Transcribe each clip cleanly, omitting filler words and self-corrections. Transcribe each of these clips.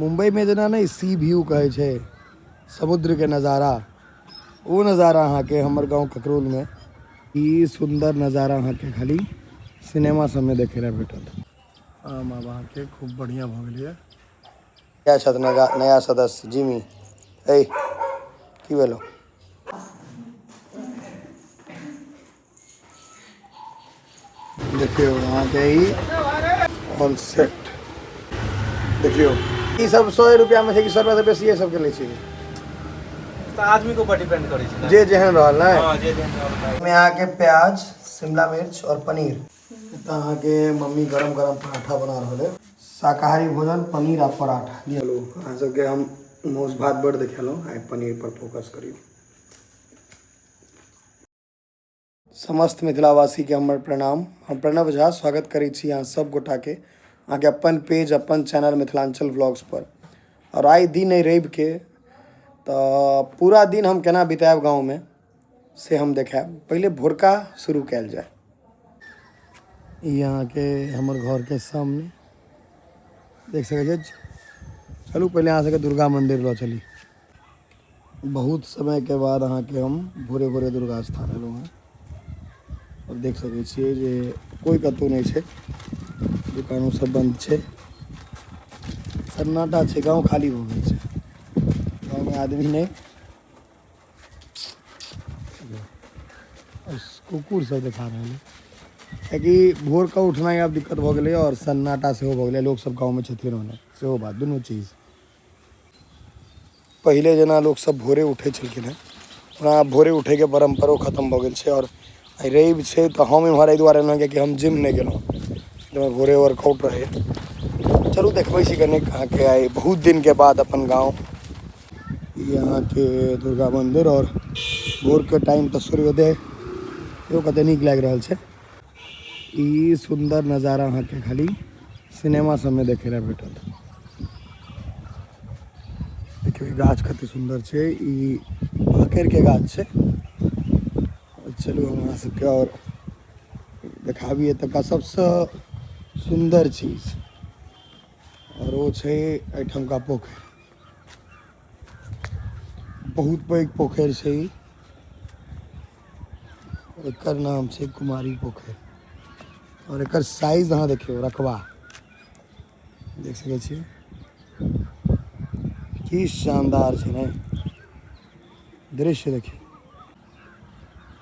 मुम्बईमे जेना नहि C view कहै छै समुद्रके नजारा, ओ नजारा अहाँके हमर गाँव ककरौलमे ई सुन्दर नजारा अहाँके खाली सिनेमा सबमे देखै लए भेटत। आम आब अहाँके खूब बढ़िआँ भऽ गेलैए। नया छथि नया सदस्य जिमी। ए की भेलौ? देखियौ अहाँके ई ऑल सेट। देखियौ ई सब 100 रुपैआमे छै कि 100 रुपैआसँ बेसिए सबके लै छै? तऽ आदमी के ऊपर डिपेंड करै छै ने। जे जेहन रहल ने। हँ, जे जेहन रहल। में अहाँके प्याज, शिमला मिर्च और पनीर। एतऽ अहाँके मम्मी गरम गरम पराठा बना रहल है। शाकाहारी भोजन पनीर आ पराठा। चलू अहाँ सबके हम मासु भात बड़ देखेलहुँ, आइ पनीर पर फोकस करियौ। समस्त मिथिलावासीके हमर प्रणाम। हम प्रणव झा स्वागत करै छी अहाँ सब गोटाके अहाँके अपन पेज अपन चैनल मिथिलाञ्चल व्लॉग्स पर। और आइ दिन अइ रविके, तऽ पूरा दिन हम केना बितायब गाँवमे से हम देखायब। पहिले भोरका शुरू कयल जाय। ई अहाँके हमर घरके सामने देख सकै छियै। चलू पहिले अहाँ सबके दुर्गा मन्दिर लऽ चली। बहुत समयके बाद अहाँके हम भोरे भोरे दुर्गा स्थान एलहुँ हँ और देख सकै छियै जे कोइ कतहु नहि छै, दुकानो सब बन्द छै, सन्नाटा छै, गाँव खाली भऽ गेल छै, गाँवमे आदमी नहि। कुकुर सब देखा रहल है, कियाकि भोर कऽ उठनाइ आब दिक्कत भऽ गेलै और सन्नाटा सेहो भऽ गेलै, लोक सब गाँवमे छथिन ओना सेहो बात, दुनू चीज। पहिले जेना लोक सब भोरे उठै छलखिन हेँ, ओना आब भोरे उठैके परम्परो खतम भऽ गेल छै। आओर आइ रवि छै तऽ हम एम्हर एहि दुआरे एलहुँ कियाकि हम जिम नहि गेलहुँ, हमर भोरे वर्कआउट रहैए। चलू देखबै छी कनिक अहाँके आइ बहुत दिनके बाद अपन गाँव। ई अहाँके दुर्गा मन्दिर और भोरके टाइम तऽ सूर्योदय इहो कते नीक लागि रहल छै। ई सुन्दर नजारा अहाँके खाली सिनेमा सबमे देखै लए भेटत। देखियौ ई गाछ कते सुन्दर छै, ई भाकरिके गाछ छै। चलू हम अहाँ सबके आओर देखाबी एतुका सबसँ सुन्दर चीज, आओर ओ छै एहिठामका पोखरि। बहुत पैघ पोखरि छै ई, एकर नाम छै कुमारी पोखरि। और एकर साइज अहाँ देखियौ, रकबा देख सकै छियै की शानदार छै ने दृश्य। देखियौ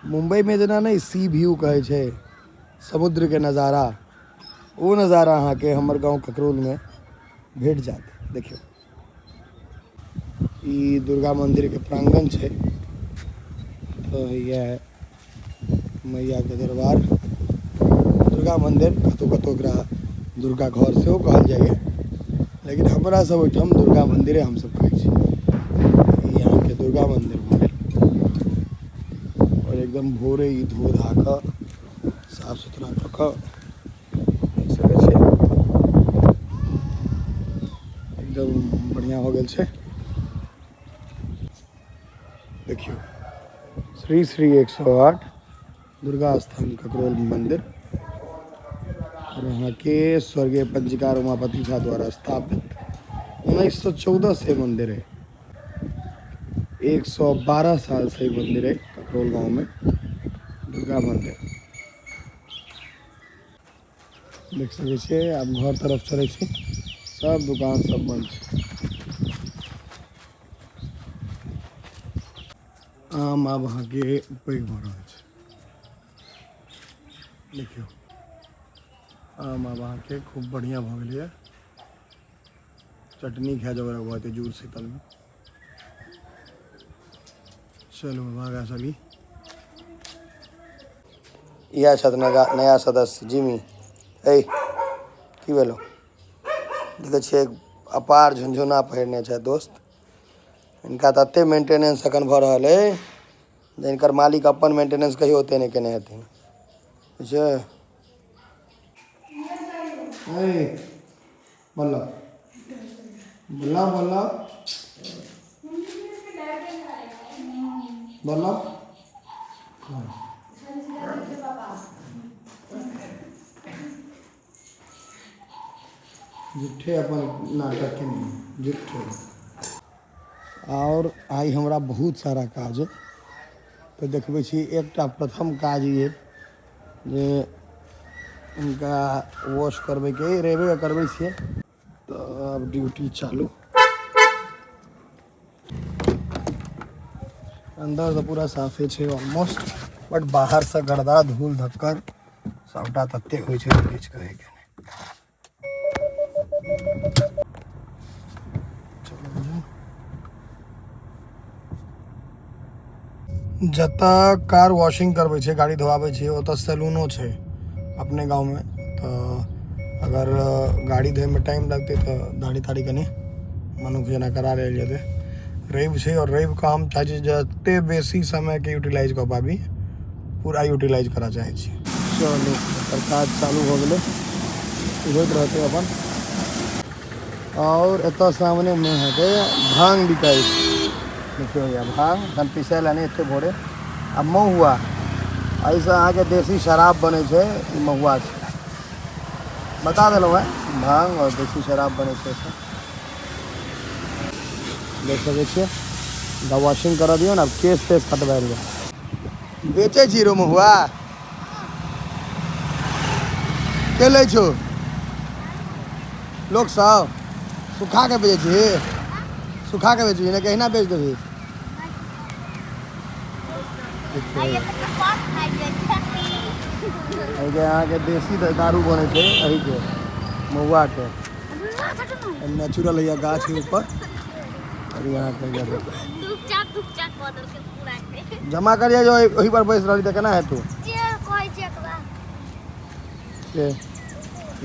मुम्बई में जेना नहि सी व्यू कहै छै समुद्रके नजारा, ओ नजारा अहाँके हमर गाँव ककरौलमे भेट जायत। देखियौ ई दुर्गा मन्दिरके प्रांगण छै, तऽ इएह मैयाके दरबार दुर्गा मन्दिर। कतहु कतहु एकरा दुर्गा घर सेहो कहल जाइए, लेकिन हमरा सब ओहिठाम दुर्गा मन्दिरे हमसब कहै छी। ई अहाँके दुर्गा मन्दिर भऽ गेल और एकदम भोरे ई धो धा कऽ साफ सुथरा कऽ कऽ देख सकै छियै, एकदम बढ़िआँ हो गेल छै। देखियौ श्री श्री 108 दुर्गा स्थान ककरौल मंदिर और अहाँके स्वर्गीय पंजीकार उमापति झा द्वारा स्थापित 1914 से मंदिर है। 112 साल से मंदिर है ककरौल गांव में दुर्गा मंदिर। देख सकै छियै। आब घर तरफ चलै छी, सब दुकान सब बंद छै। आम आब अहाँके पैघ भऽ रहल छै। देखियौ आम आब अहाँके खूब बढ़िआँ भऽ गेलैए, चटनी खाय जोगर भऽ जेतै जुड़ शीतलमे। चलू आगाँ चली। इएह छथि नया सदस्य जिमी। ए की भेलौ? देखै छियै अपार झुनझुना पहिरने छथि दोस्त। हिनका तऽ एते मेंटेनेंस एखन भऽ रहल अइ जे हिनकर मालिक अपन मेंटेनेंस कहियो ओते नहि केने हेथिन। बुझलियै? ए बोलो बोलो बोलो बोलो। झूठे अपन नाटक के नहीं। जुट्टे। आओर आइ हमरा बहुत सारा काज अइ, तऽ देखबै छी। एकटा प्रथम काज ई अइ जे हुनका वॉश करबैके अइ। रविके करबै छियै। तऽ आब ड्यूटी चालू। अन्दर तऽ पूरा साफे छै ऑलमोस्ट, बट बाहरसँ गर्दा धूल धक्कर सबटा ततेक होइ छै, किछु कहैके नहि। जतऽ कार वॉशिंग करबै छै, गाड़ी धोआबै छै, ओतऽ सैलूनो छै अपने गाँवमे। तऽ अगर गाड़ी धोइमे टाइम लगतै तऽ दाढ़ी ताढ़ी कनि मनुख जेना करा लेल जेतै। रवि छै आओर रविके हम चाहै छी जते बेसी समयके यूटिलाइज कऽ पाबी, पूरा यूटिलाइज करऽ चाहै छी। चलू, एकर काज चालू भऽ गेलै, होइत रहतै अपन। आओर एतऽ सामनेमे अहाँके भांग बिकाइ छै। देखियौ भैया, भांग एखन पिसै लए नहि एते भोरे। आ महुआ, एहिसँ अहाँके देशी शराब बनै छै। ई महुआ छै, बता देलहुँ हेँ। भांग आओर देशी शराब बनै छै एहिसँ। देख सकै छियै। वॉशिंग करऽ दियौ ने, आब केश तेश कटबायल जाय। बेचै छी रो महुआ? के लै छौ? लोक सब सुखा के बेचै छी? सुखा के बेचबही ने, कहिना बेच देबही? एहिके अहाँके देशी दारू बनै छै, एहिके महुआके। नेचुरल होइए गाछके ऊपर। और अहाँके जमा करिए जो। ओहि पर बैस रहली तऽ केना हेतौ? के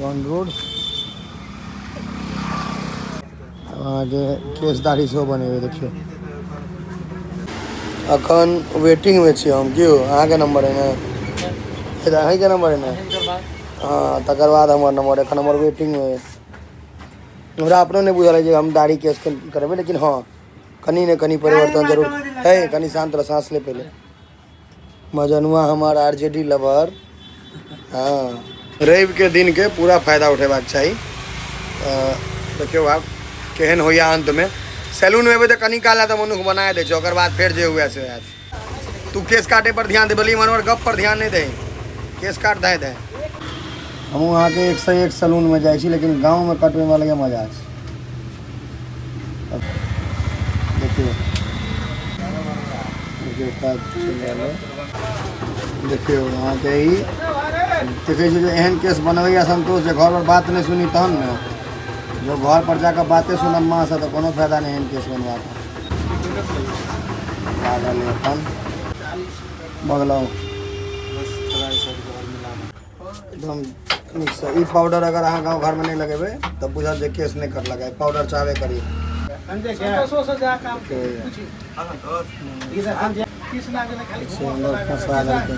ऑन रोड अहाँके केश दाढ़ी सेहो बनेबै। देखियौ, अखन वेटिंगमे छी हम। की यौ, अहाँके नंबर है ने? अहीँके नंबर है ने? हँ, तकर बाद हमर नंबर। एखन हमर वेटिंगमे अइ। हमरा अपनो नहि बुझल अइ जे हम दाढ़ी केश करेबै, लेकिन हँ, कनि ने कनि परिवर्तन जरूर है। कनि शान्त रह, साँस ले पहिले। मजनुआ हमर आरजेडी लवर। हँ, रविके दिनके पूरा फायदा उठेबाक चाही। तऽ देखियौ आब केहन होइए अन्तमे। सैलूनमे एबै तऽ कनि काल तऽ मनुख बना दै छै, ओकर बाद फेर जे हुए से होयत। तू केश काटे पर ध्यान दे, बोली मनोहर गप पर ध्यान नहि दे, केश काट दे दे। हमहूँ अहाँके एक से एक सैलूनमे जाइ छी, लेकिन गाँवमे कटबैमे अलगे मजा छै। देखियौ, देखियौ, काज चलि रहल है। देखियौ, अहाँके ई देखै छी जे एहन केस बनबैया संतोष जे घर पर बात नहि सुनी तहन ने। जो घर पर जाकऽ बाते सुनब माँसँ तऽ कोनो फायदा नहि एहन केस बनबाके। लागल है अपन बगलौ एकदम नीकसँ। ई पाउडर अगर अहाँ गाँव घरमे नहि लगेबै तऽ बुझल जे केस नहि कटलक। ई पाउडर चाहबे करी। से अंदर फंसा देलकै।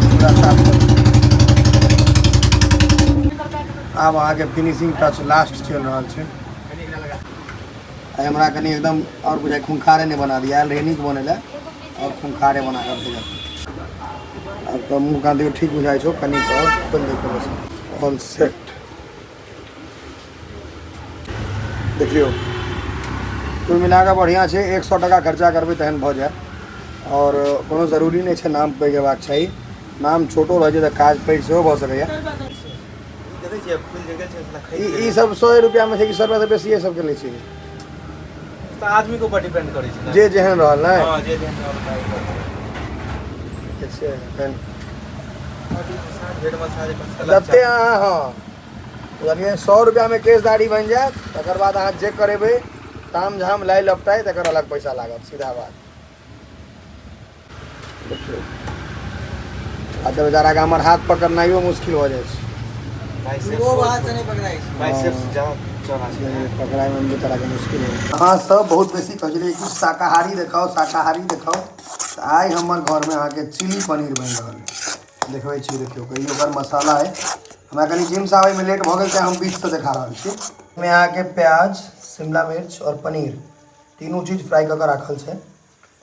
पूरा साफ करू। आब अहाँके फिनिशिंग टच लास्ट चलि रहल छै। आइ हमरा कनि एकदम आओर बुझाइ खूंखारे नहि बना दिया। आयल रहै नीक बनै लए, आओर खूंखारे बना कऽ भेजल। आब तऽ मुँह कान देखियौ, ठीक बुझाइ छौ। कनि आओर खोलि दे पहिले। All set. देखियौ, कुल मिला कऽ बढ़िआँ छै। 100 टाका खर्चा करबै तहन भऽ जायत। आओर कोनो जरूरी नहि छै नाम पैघ हेबाक चाही। नाम छोटो रहै छै तऽ काज पैघ सेहो भऽ सकैए। देखै छियै, फूल जे गेल छै साला खरीद ई सब 100 रुपैआमे छै कि 100 रुपैआसँ बेसिए सबके लै छै? तऽ आदमी के ऊपर डिपेंड करै छै ने। जे जेहन रहल ने। हँ, जे जेहन रहल ठीक छै एखन। हेड मसाज जते अहाँ, हँ, बुझलियै, 100 रुपैआमे केश दाढ़ी बनि जायत। तकर बाद अहाँ जे करेबै, ताम झाम लाइ लपटाइ, तकर अलग पैसा लागत। सीधा बात। देखियौ, आ तऽ बेचाराके हमर हाथ पकड़नाइयो मुश्किल भऽ जाइ छै। पकड़ाइमे बेचाराके मुश्किल होइ। अहाँ सब बहुत बेसी कहै छलियै कि शाकाहारी देखाउ, शाकाहारी देखाउ, तऽ आइ हमर घरमे अहाँके चिली पनीर बनि रहल है। देखबै छी। देखियौ, कहियो ओकर मसाला है। हमरा कनि जिमसँ आबैमे लेट भऽ गेल, तेँ हम बीचसँ देखा रहल छी। एहिमे अहाँके प्याज, शिमला मिर्च आओर पनीर तीनू चीज फ्राइ कऽ कऽ राखल छै।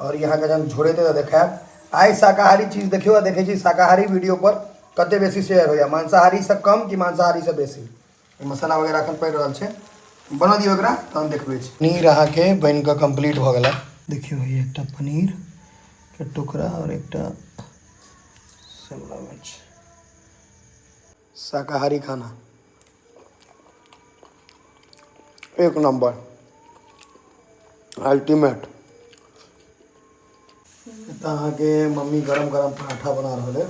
आओर ई अहाँके जहन झोरेतै तऽ देखायब। आइ शाकाहारी चीज देखियौ आ देखै छी शाकाहारी वीडियो पर कते बेसी शेयर होइया, मांसाहारीसँ कम कि मांसाहारीसँ बेसी। मसाला वगैरह एखन पड़ि रहल छै, बनऽ दियौ एकरा, तहन देखबै छी। पनीर अहाँके बनि कऽ कम्प्लीट भऽ गेलै। देखियौ, ई एकटा पनीरके टुकड़ा आओर एकटा शिमला मिर्च। शाकाहारी खाना एक नम्बर, अल्टीमेट। एतऽ अहाँके मम्मी गरम गरम पराठा बना रहल है।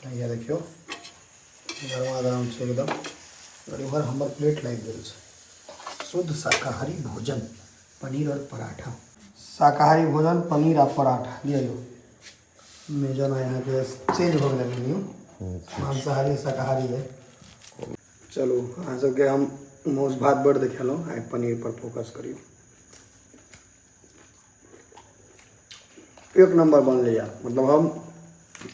हैया देखियौ, गरमा गरम छै एकदम। आओर इम्हर हमर प्लेट लागि गेल छै। शुद्ध शाकाहारी भोजन, पनीर और पराठा। शाकाहारी भोजन, पनीर आ पराठा। लिअ यौ मेजन, अहाँके चेंज भऽ गेलै मेन्यू, मांसाहारी शाकाहारी है। चलू, अहाँ सबके हम मासु भात बड़ देखेलहुँ, आइ पनीर पर फोकस करियौ। एक नम्बर बनलैए। मतलब हम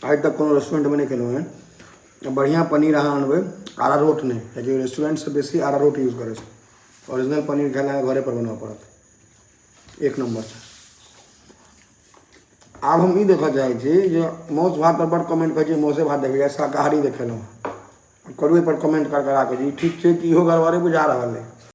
आइ तक कोनो रेस्टोरेंटमे नहि खेलहुँ हेँ बढ़िआँ पनीर। अहाँ अनबै, अरारोट नहि, कियाकि रेस्टोरेंटसँ बेसी अरारोट यूज करै छै। ओरिजिनल पनीर खाय लए अहाँ घरेपर बनबऽ पड़त। एक नम्बर छै। आब हम ई देखऽ चाहै छी जे मासु भात पर बड़ कमेंट करै छी, मासुए भात देखैए, शाकाहारी देखेलहुँ करू, एहिपर कमेंट कर करा कऽ जे ई ठीक छै कि इहो गड़बड़े बुझा रहल अइ।